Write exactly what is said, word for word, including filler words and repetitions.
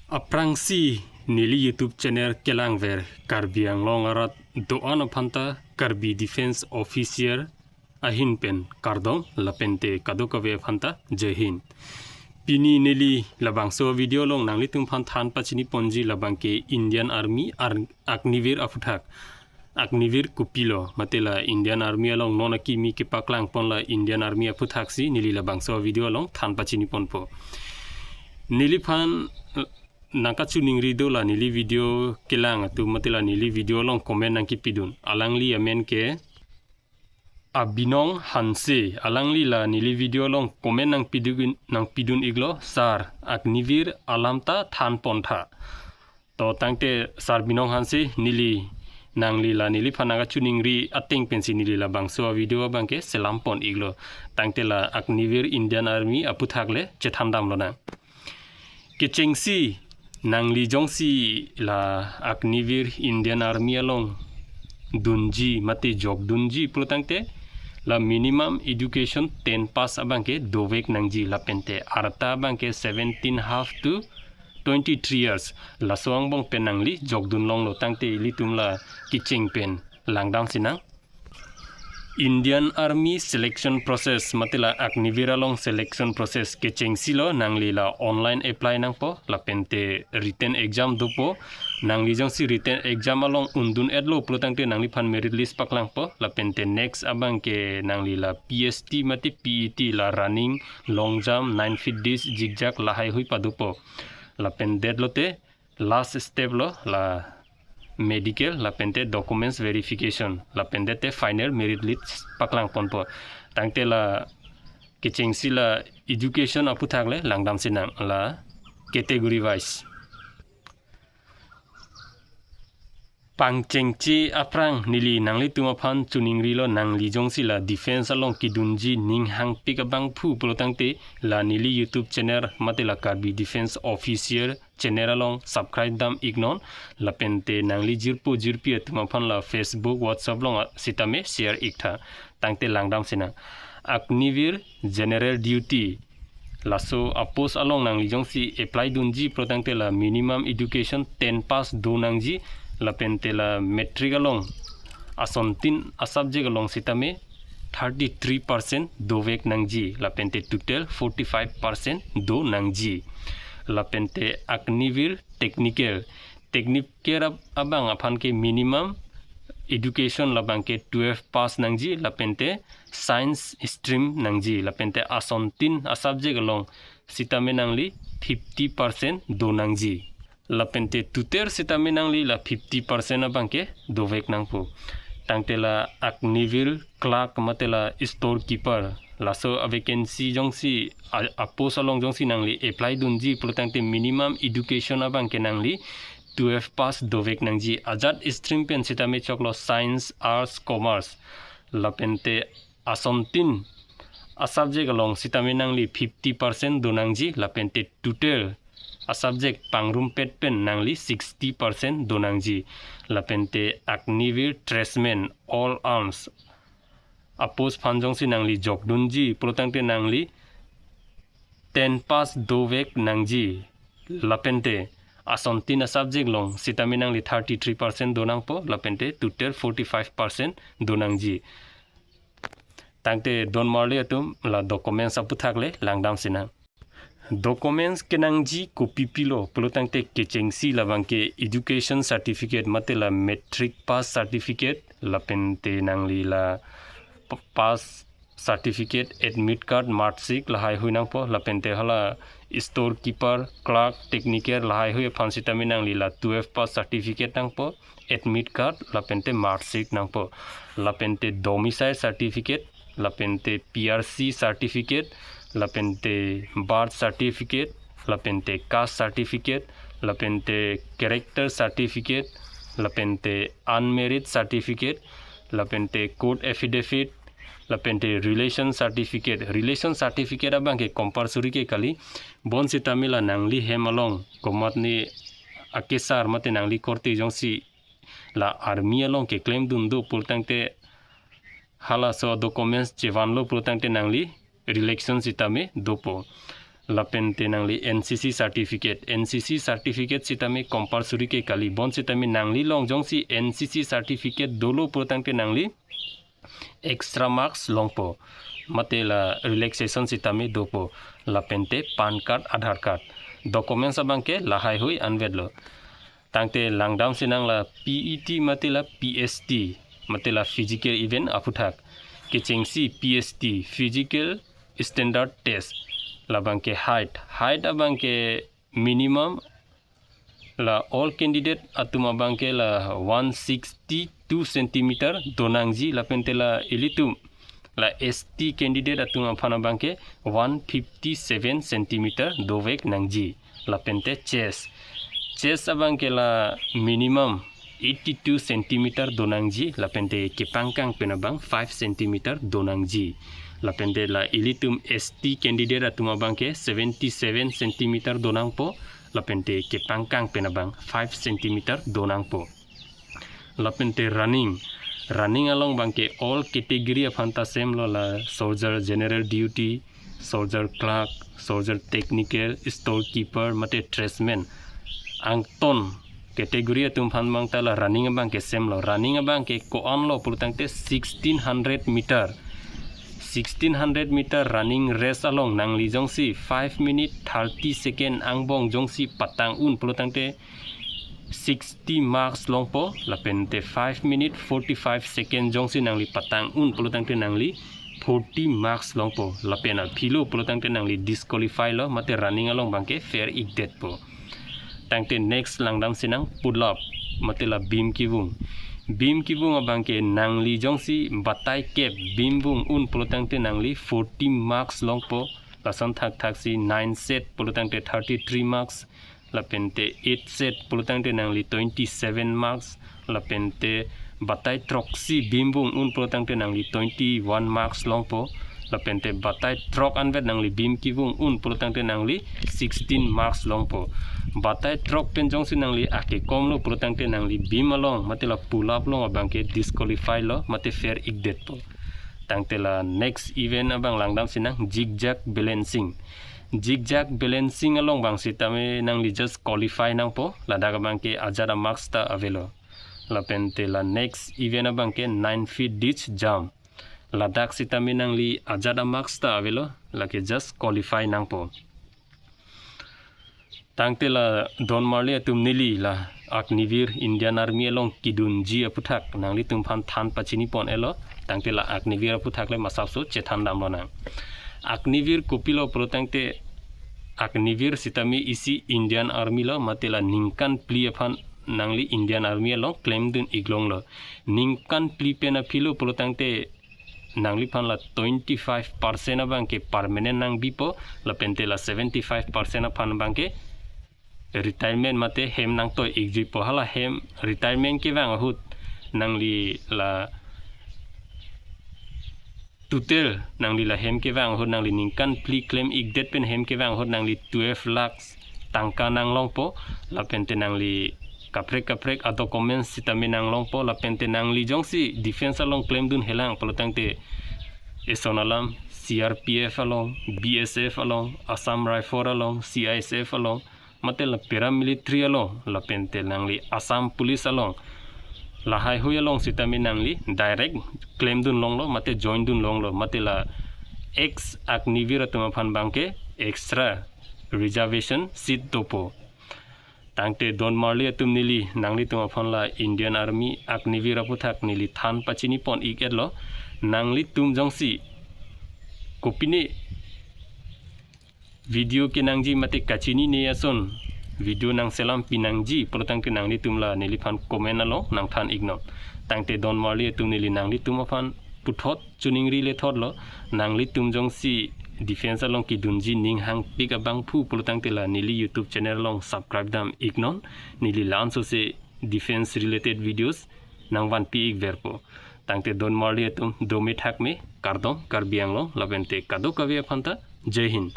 Aphrangsi neli YouTube channel kelangver Karbi Anglong arat do-an aphanta Karbi Defence Officer ahin pen kardom lapente kadokave aphanta Jai Hind. Pini neli labangso video along nanglitum aphan than pachini ponji labangke Indian Army ar Agniveer aphuthak. Agniveer kopilo, mate la Indian Army along non akimi kepaklang pon la Indian Army aphuthak si neli labangso video along than pachini ponpo. Neliphan nangkachiningri do la neli video kelang atum mate la neli video along comment nangkepidun. Alangli amen ke Abinong Hanse, alangli la neli video along comment nangpidun, nangpidun iklo, sir, Agniveer alam ta than pontha. To tangte sir Binong Hanse, neli nangli la neliphan nangkachiningri ateng pensi neli labangso video abangke selam pon iklo. Tangte la Agniveer Indian Army aphuthak le chethan damlonang. Kechengsi nangli jongsi la Agniveer Indian Army along dunji mate jokdunji pulo tangte la minimum education ten pass abangke dovek nangji lapente arta abangke seventeen half to twenty-three years. Laso angbong pen nangli jokdun longlo tangte ilitum la kecheng pen langdam sinang. Indian Army selection process mate la Agniveer along selection process kechengsi lo, nangli la online apply nangpo lapente written exam dopo. Nangli jongsi written exam along undun-etlo pulo tangte nangliphan merit list paklangpo lapente next abangke nangli la P S T mate P E T la running, long jump, nine feet disc, zigzag lahaihui padopo. Lapen detlote last step lo la medical lapente documents verification lapente te final merit list paklang ponpo. Tangte la kechengsi la education aphuthak le langdam sinang la category wise. Pangchengche aphrang neli nanglitum aphan chiningrilo, nangli jongsi la defence along kedunji ning hangpik abangphu pulo tangte la neli YouTube channel mate la Karbi Defence Officer channel along subscribe dam iknon lapente nangli jirpo jirpi atum aphan la Facebook, WhatsApp along sitame share iktha. Tangte langdam sinang. Agniveer General Duty, laso apost along nangli jongsi apply dunji pulo tangte la minimum education ten pass do nangji lapente la matric along asontin asubject along sitame thirty-three percent dovek nangji lapente total forty-five percent do nangji. Lapente Agniveer Technical, Technical ab- abang aphan ke minimum education labangke twelve pass nangji lapente science stream nangji lapente asontin asubject along sitame nangli fifty percent do nangji. Lapente total sitame nangli la fifty percent abangke dovek nangpo. Tangte la Agniveer Clerk mate la Storekeeper, laso avacancy jongsi a- apost along jongsi nangli apply dunji pulo tangte minimum education abangke nangli twelve pass dovek nangji. Ajat stream pen sitame choklo science, arts, commerce. Lapente asontin asubject along sitame nangli fifty percent do nangji lapente total asubject pangrumpet pen nangli sixty percent do nangji. Lapente Agniveer Tradesman, all arms apost aphan jongsi nangli jokdunji pulo tangte nangli ten pass dovek nangji lapente asontin asubject along sitame nangli thirty-three percent do nangpo lapente total forty-five percent do nangji. Tangte don marli atum la documents aphuthak le langdam sinang. Documents kenangji kopi pilo pulo tangte kechengsi labangke education certificate mate la matric pass certificate lapente nangli la p- pass certificate, admit card, mark sheet lahaihui nangpo lapente hala storekeeper, clerk, technical lahaihui aphan sitame nangli la twelve pass certificate nangpo, admit card lapente mark sheet nangpo. Lapente domicile certificate, lapente P R C certificate, lapente birth certificate, lapente caste certificate, lapente character certificate, lapente unmarried certificate, lapente court affidavit, lapente relation certificate. Relation certificate abangke compulsory ke kali. Bonsitame la nangli hem along komatne akesar mate nangli korte jongsi la army along keklem dun do pulo tangte halaso documents chevanlo pulo tangte nangli relation sitame dopo. Lapen te nangli N C C certificate, N C C certificate sitame compulsory ke kali, bonsitame nangli along jongsi N C C certificate dolo pulotangte nangli extra marks longpo, mate la relaxation sitame dopo. Lapen te PAN card, Aadhaar card, documents abangke lahaihui anvetlo. Tangte langdam sinang la P E T mate la P S T, mate la physical event aphuthak. Kechengsi P S T, physical standard test, labangke height, height abangke minimum la all candidate atum abangke la one sixty-two centimeter donangji, lapen te la ilitum la S T candidate atum aphan abangke one fifty-seven centimeter dovek nangji. Lapen te chest, chest abangke la minimum eighty-two centimeter donangji, lapen te kepangkang pen abang five centimeter donangji. Lapen te la ilitum S T candidate atum abangke seventy-seven centimeter donangpo, lapen te kepangkang pen abang five centimeter donangpo. Lapen te running, running along abangke all category aphan ta same lo, la soldier, general duty, soldier clerk, soldier technical, storekeeper mate tradesman, angton category atum aphan abang ta la running abangke same lo. Running abangke ko-an lo pulotangte sixteen hundred meter, sixteen hundred meter running race along nangli jongsi five minute thirty second angbong jongsi patang un pulotangte sixty marks longpo, lapen te five minute forty-five second jongsi nangli patang un pulotangte nangli forty marks longpo. Lapen aphi lo pulotangte nangli disqualify lo, mate running along abangke fail-ikdetpo. Tangte next langdam sinang pull up, mate la beam kevung. Beam kevung abangke nangli jongsi batai kep beam vung un pulotangte nangli forty marks longpo. Lason thakthaksi nine set pulotangte thirty-three marks, lapen te eight set pulotangte nangli twenty-seven marks, lapen te batai throksi beam vung un pulotangte nangli twenty-one marks longpo, lapen te batai throk anvet nangli beam kevung un pulotangte nangli sixteen marks longpo. Batai throk pen jongsi nangli akekom lo pulotangte nangli beam along mate la pull up along abangke disqualify lo, mate fail-ikdetpo. Tangte la next event abang langdam sinang zigzag balancing. Zigzag balancing along abang sitame nangli just qualify nangpo, ladak abangke ajat a-marks ta avelo. Lapen te la next event abangke nine feet ditch jump. Ladak sitame nangli ajat a-marks ta avelo, lake just qualify nangpo. Tangte la don marli atum, neli la Agniveer Indian Army along kedunji aphuthak nanglitum aphan than pachini pon-etlo. Tangte la Agniveer aphuthak le masapso chethan damlonang. Agniveer kopilo pulotangte Agniveer sitame isi Indian Army lo, mate la ningkan phli aphan nangli Indian Army along klemdun-iklonglo. Ningkan phli pen aphi lo pulotangte nangliphan la twenty-five percent abangke permanent nangbipo, lapen te la seventy-five percent aphan abangke retirement mate hem nangtoi-ikjipo. Hala hem retirement kevang ahut nangli la total nangli la hem kevang ahut nangli ningkan phli klem-ikdet pen hem kevang ahut nangli twelve lakhs tangka nanglongpo, lapen te nangli kaprek kaprek a-documents sitame nanglongpo, lapen te nangli jongsi defense along klemdunhelang pulotangte eson alam C R P F along, B S F along, Assam Rifle along, C I S F along, mate la paramilitary along, lapen te nangli Assam Police along, lahaihui along sitame nangli direct klemdunlonglo, mate joindunlonglo, mate la ex Agniveer atum aphan abangke extra reservation seat dopo. Tangte don marli atum, neli nanglitum aphan la Indian Army Agniveer aphuthak neli than pachini pon-ik-etlo. Nanglitum jongsi kopine video kenangji mate kachinine ason video nangselam pinangji pulotangte nanglitum la neliphan comment along nangthan-iknon. Tangte don marli atum, neli nanglitum aphan puthot choningri lethotlo, nanglitum jongsi defense along kedunji ning hangpik abangphu pulotangte la neli YouTube channel along subscribe dam-iknon, neli la-ansose defense related videos nangvanpi-ikverpo. Tangte don marli atum, dome thakme, kardom Karbi Anglong, lapen te kadokave aphan ta, Jai Hind.